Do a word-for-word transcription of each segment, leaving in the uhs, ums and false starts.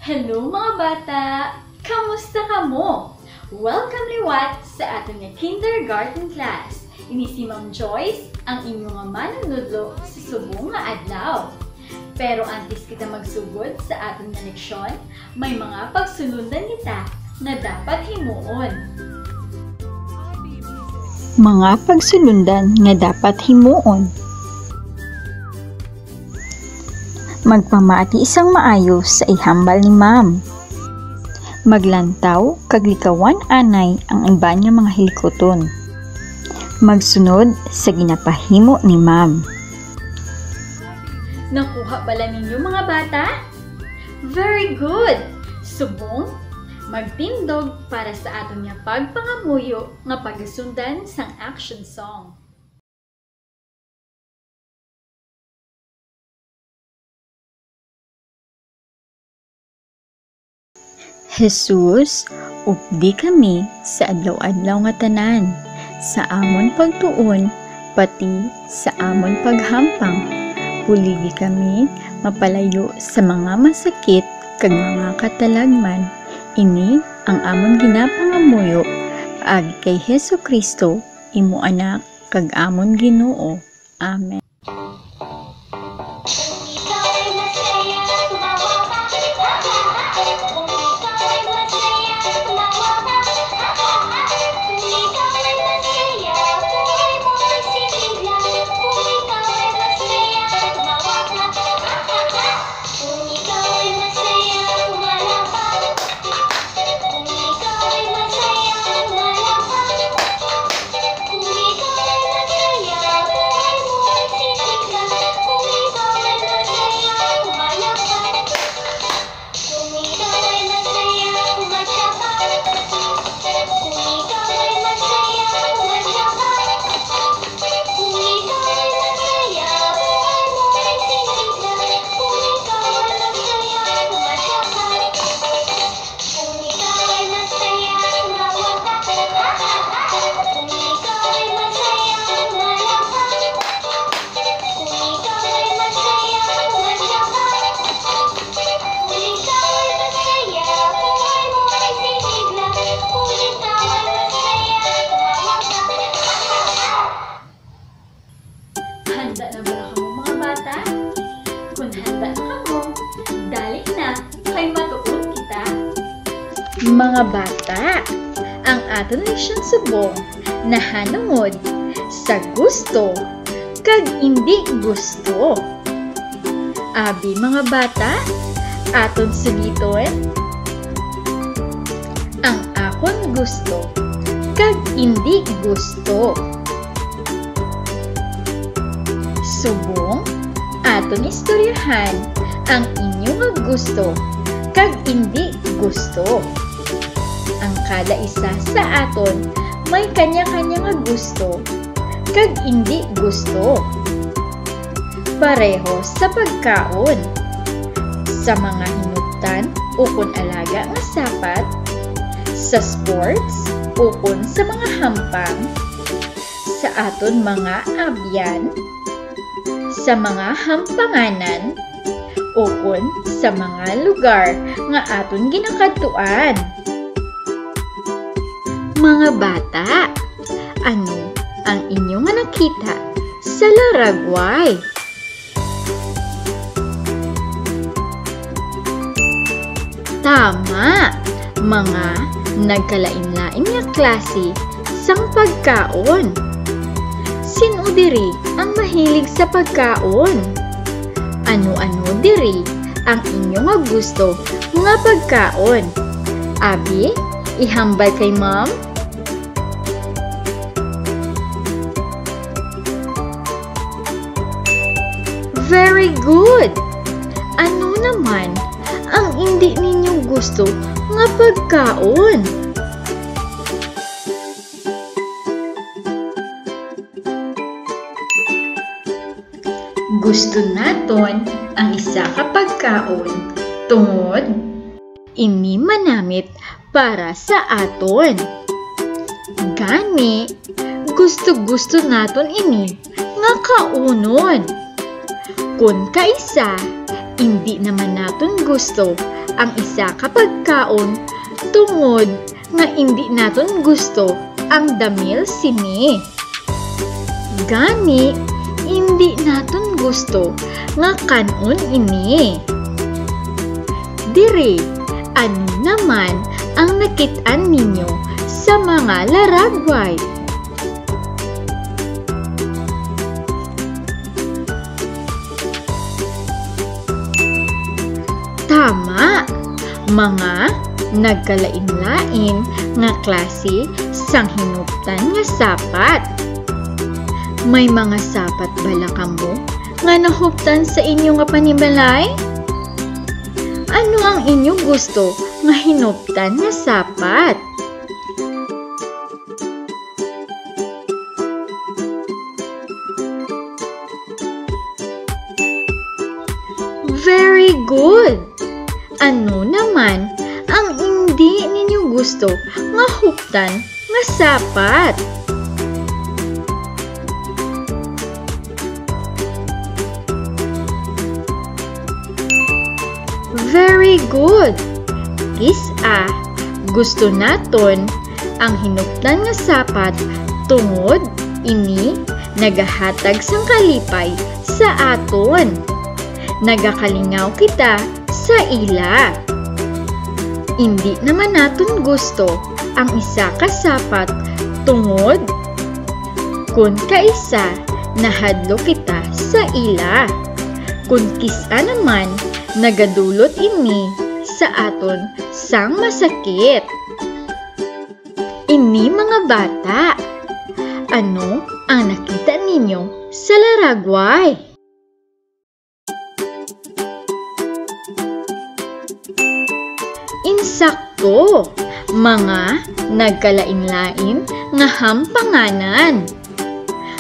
Hello, mga bata! Kamusta kamo? Welcome liwat sa aton nga kindergarten class. Ini si Ma'am Joyce, ang inyo nga manunudlo sa subong nga adlaw. Pero antes kita magsugod sa aton nga leksyon, may mga pagsulundan kita nga dapat himuon. Mga pagsulundan nga dapat himuon. Magpamati sang maayo sa ihambal ni Ma'am. Maglantaw kag likawan anay ang iban nga mga hilikuton. Magsunod sa ginapahimo ni Ma'am. Nakuha bala ninyo, mga bata? Very good! Subong, magtindog para sa aton nga pagpangamuyo nga pagasundan sang action song. Jesus, updi kami sa adlaw-adlaw nga tanan, sa amon pagtuon, pati sa amon paghampang. Buligi kami mapalayo sa mga masakit kag mga katalagman. Ini ang amon ginapangamuyo paagi kay Jesu-Cristo, imo Anak, kag amon Ginoo. Amen. Kung ikaw ay masaya, kumalakpak. Kung ikaw ay masaya, kumalakpak. Kung ikaw ay masaya, buhay mo ay sisigla. Kung ikaw ay masaya, kumalakpak. Kung ikaw ay masaya, kumalakpak. Kung ikaw ay masaya, kumalakpak. Kung ikaw ay masaya, buhay mo ay sisigla. Kung ikaw ay masaya, kumalakpak. Kung ikaw ay masaya, kumalakpak. Kung ikaw ay masaya, kumalakpak. Kung ikaw ay masaya, kumalakpak. Kung ikaw ay masaya, buhay mo ay sisigla. Kung ikaw ay masaya, kumalakpak. Handa na bala kamo, mga bata? Kung handa na kamo, dali na, kay matuod kita. Mga bata, ang aton leksyon subong nahanungod sa gusto kag indi gusto. Abi, mga bata, aton suliton ang akon gusto kag indi gusto. Subong, aton istoryahan ang inyo nga gusto kag indi gusto. Ang kada isa sa aton may kanya-kanya nga gusto kag indi gusto. Pareho sa pagkaon, sa mga hinubtan ukon alaga nga sapat, sa sports ukon sa mga hampang, sa aton mga abyan, sa mga hampanganan, ukon sa mga lugar nga aton ginakadtuan. Mga bata, ano ang inyo nga nakita sa laragway? Tama, mga nagkalain-lain nga klase sang pagkaon. Sin-o diri ang mahilig sa pagkaon? Ano-ano diri ang inyo nga gusto nga pagkaon? Abi, ihambal kay Ma'am. Very good! Ano naman ang indi ninyo gusto nga pagkaon? Gusto naton ang isa ka pagkaon tungod ini manamit para sa aton. Gani, gusto-gusto naton ini nga kaunon. Kon kaisa, indi naman naton gusto ang isa ka pagkaon tungod nga indi naton gusto ang damil sini. Gani, indi naton gusto nga kan-on ini. Diri, ano naman ang nakit-an ninyo sa mga laragway? Tama, mga nagkalain-lain nga klase sang hinuptan nga sapat. May mga sapat bala kamo nga nahuptan sa inyo nga panimalay? Ano ang inyo gusto nga hinuptan nga sapat? Very good! Ano naman ang indi ninyo gusto nga huptan nga sapat? Very good! Kis-a, gusto naton ang hinuptan nga sapat tungod ini nagahatag sang kalipay sa aton. Nagakalingaw kita sa ila. Indi naman naton gusto ang isa ka sapat tungod kon kaisa nahadlok kita sa ila. Kon kis-a naman, nagadulot ini sa aton sang masakit. Ini mga bata, ano ang nakita ninyo sa laragway? Insakto, mga nagkalain-lain nga hampanganan.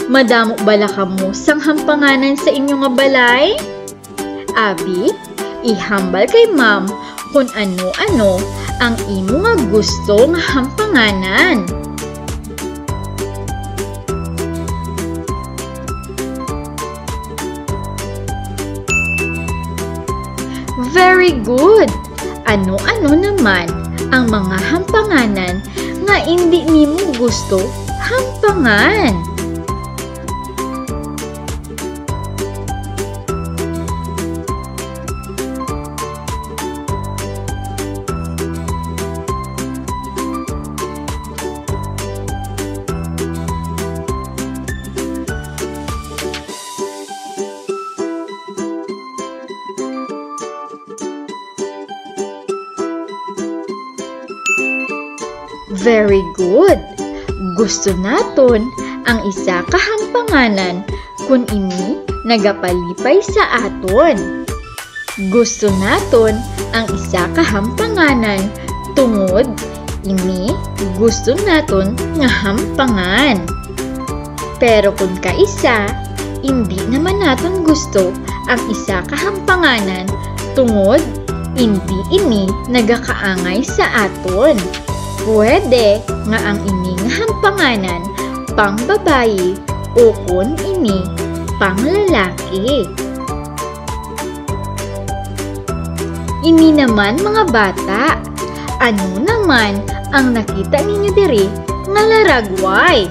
Madamo bala kamo sang hampanganan sa inyo nga balay? Abi, ihambal kay ma'am kon ano-ano ang imo nga gusto nga hampanganan. Very good! Ano-ano naman ang mga hampanganan nga indi nimo gusto hampangan? Very good. Gusto naton ang isa ka hampanganan kon ini nagapalipay sa aton. Gusto naton ang isa ka hampanganan tungod ini gusto naton nga hampangan. Pero kon kaisa, indi naman naton gusto ang isa ka hampanganan tungod indi ini nagakaangay sa aton. Pwede nga ang ini nga hampanganan pangbabayi ukon ini panglalaki. Ini naman, mga bata, ano naman ang nakita ninyo diri nga laragway?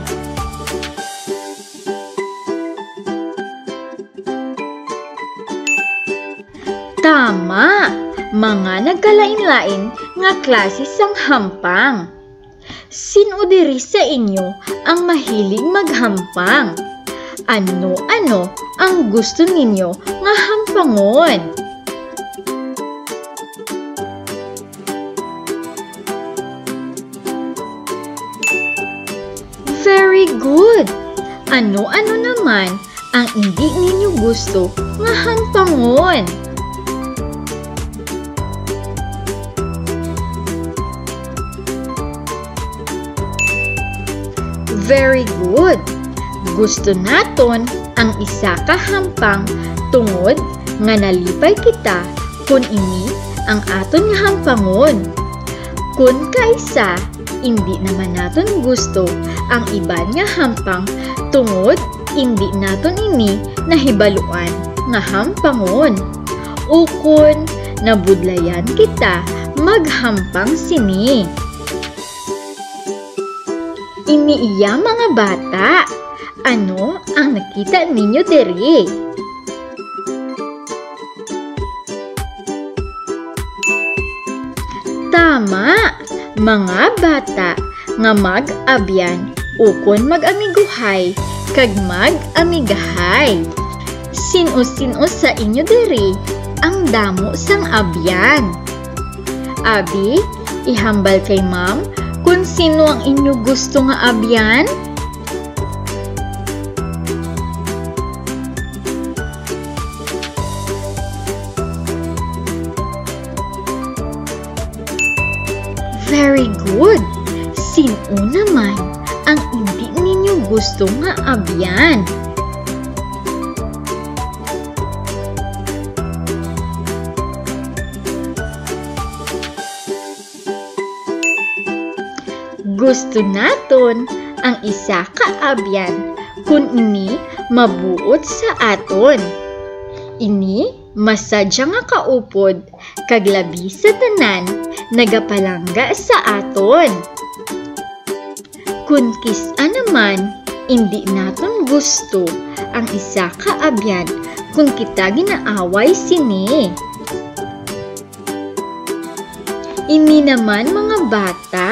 Tama, mga nagkalain-lain nga klase sang hampang. Sin-o diri sa inyo ang mahilig maghampang? Ano-ano ang gusto ninyo nga hampangon? Very good! Ano-ano naman ang indi ninyo gusto nga hampangon? Very good. Gusto naton ang isa ka hampang tungod nga nalipay kita kon ini ang aton nga hampangon. Kon kaisa, indi naman naton gusto ang iban nga hampang tungod indi naton ini nahibaluan nga hampangon. Ukon nabudlayan kita maghampang sini. Ini iya, mga bata. Ano ang nakita ninyo diri? Tama, mga bata nga mag-abyan ukon mag-amiguhay kag mag-amigahay. Sin-o-sin-o sa inyo diri ang damo sang abyan? Abi, ihambal kay ma'am kon sino ang inyo gusto nga abyan. Very good! Sin-o naman ang indi ninyo gusto nga abyan? Gusto naton ang isa ka abyan kon ini mabuot sa aton. Ini masadya nga kaupod kag labi sa tanan nagapalangga sa aton. Kon kis-a naman, indi naton gusto ang isa ka abyan kon kita ginaaway sini. Ini naman, mga bata,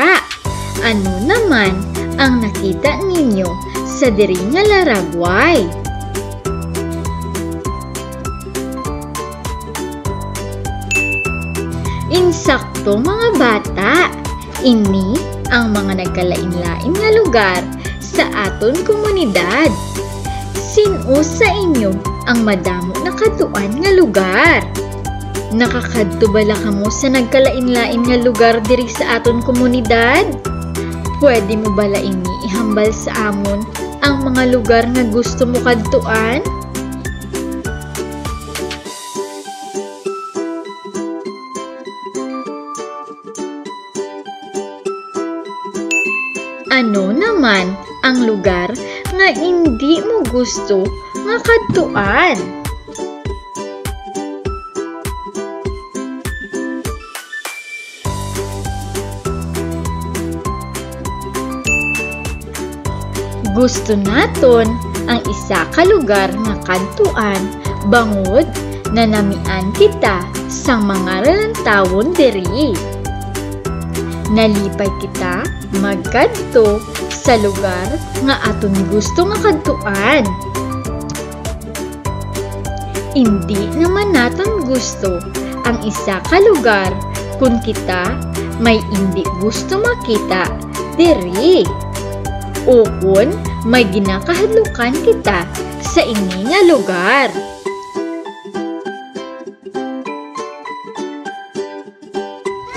ano naman ang nakita ninyo sa diri nga laragway? Insakto, mga bata. Ini ang mga nagkalain-lain nga lugar sa aton komunidad. Sin-o sa inyo ang madamo nakadtuan nga lugar? Nakakadto bala kamo sa nagkalain-lain nga lugar diri sa aton komunidad? Pwede mo bala ini ihambal sa amon ang mga lugar nga gusto mo kadtuan? Ano naman ang lugar nga indi mo gusto nga kadtuan? Gusto naton ang isa ka lugar nga kadtuan bangod nanamian kita sang mga lantawon diri. Nalipay kita magkadto sa lugar nga aton gusto nga kadtuan. Indi naman naton gusto ang isa ka lugar kon kita may indi gusto makita diri. Ukon may ginakahadlukan kita sa ini nga lugar.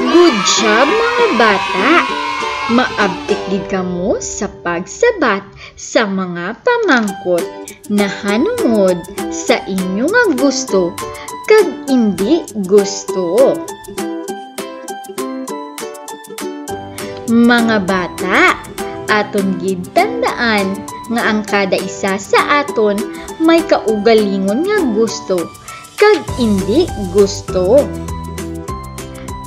Good job, mga bata! Maabtik gid kamo sa pagsabat sa mga pamangkot nahanungod sa inyo nga gusto kag indi gusto. Mga bata, aton gid tandaan nga ang kada isa sa aton may kaugalingon nga gusto kag indi gusto.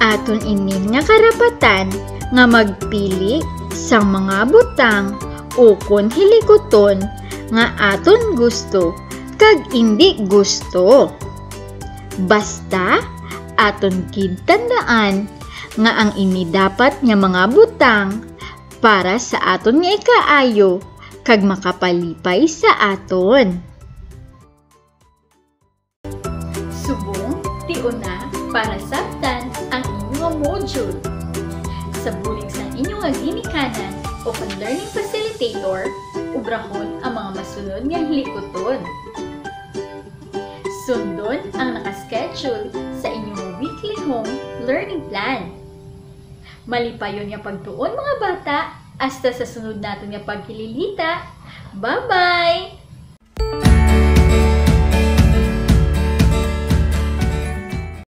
Aton ini nga karapatan nga magpili sang mga butang ukon hilikuton nga aton gusto kag indi gusto. Basta, aton gid tandaan nga ang ini dapat nga mga butang para sa aton nga ikaayo kag makapalipay sa aton. Subong, tion na para sabtan ang inyo nga module. Sa bulig sang inyo nga ginikanan o kon learning facilitator, obrahon ang mga masunod nga hilikuton. Sundon ang naka-schedule sa inyo weekly home learning plan. Malipayon nga pagtuon, mga bata, Hasta sa sunod naton nga pagkililita. Bye-bye!